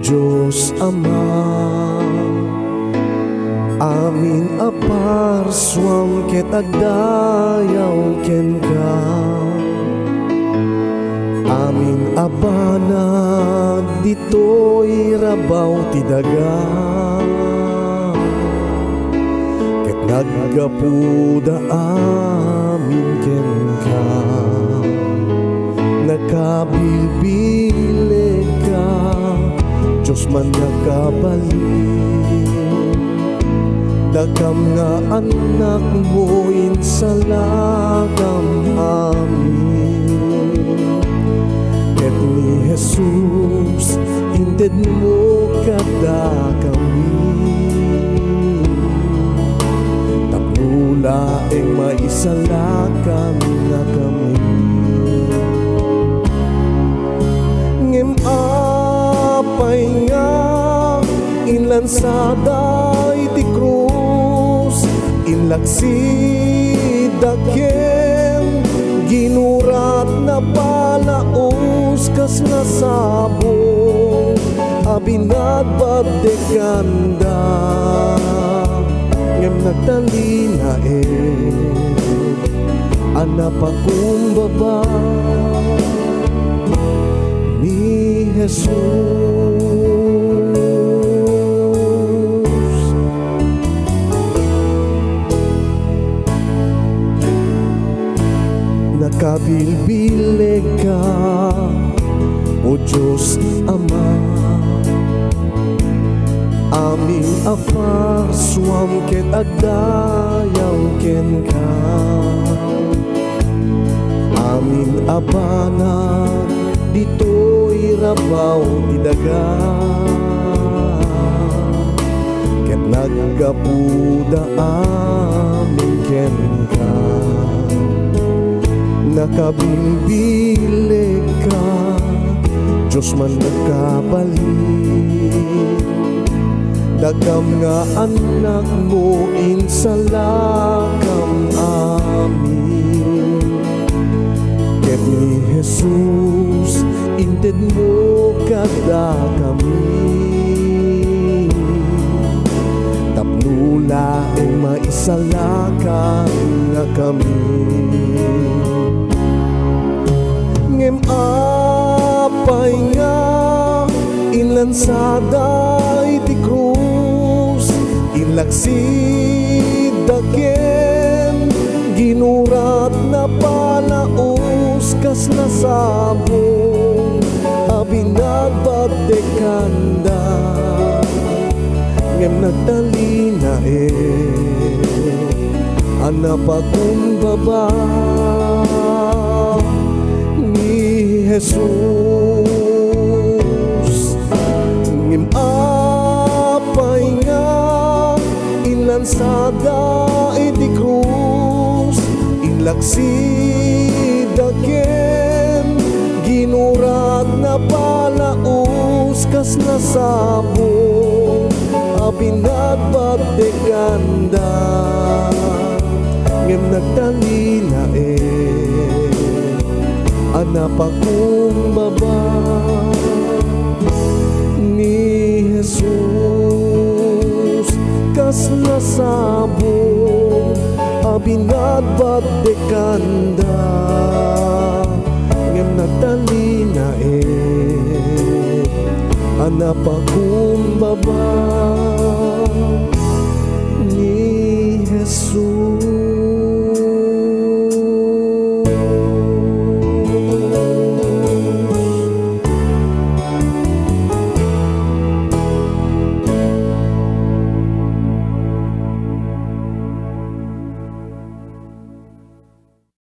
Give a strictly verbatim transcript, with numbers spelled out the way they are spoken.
Dios Ama, amin a parsuam ket agdayaw kenka. Amin a banag ditoy rabaw ti daga, ket naggapuda amin kenka. Nakabilbilegka, Dios Mannakabalin. Dakam nga annakmo, insalakam amin. Ket ni Jesus, intedmo kadakami. Tapno laeng maisalakan nga kami. Ngem apay nga inlansada iti krus, inlaksida ken ginuratna palaus kas nasabong a binadbaddekanda, ngem nagtalinaed a napakumbaba ni Jesus. Nakabilbilegka, O Dios Ama. Amin a parsuam ket agdayaw kenka. Amin a banag ditoy rabaw ti daga, ket naggapuda amin kenka. Nakabilbilegka, Dios Mannakabalin. Dakam nga annakmo, insalakam amin. Ket ni Jesus, intedmo kadakami. Tapno laeng maisalakan nga kami. Ngem apay nga inlansada iti krus, inlaksida ken ginuratna palaus kas nasabong a binadbaddekanda. Ngem nagtalinaed a napakumbaba ni Jesus. Ngem apay nga inlansada iti krus, inlaksida ken ginuratna palaus kas nasabong a binadbaddekanda, ngem nagtalinaed a napakumbaba ni Jesus kas nasabong a binadbaddekanda, ngem nagtalinaed a napakumbaba ni Jesus.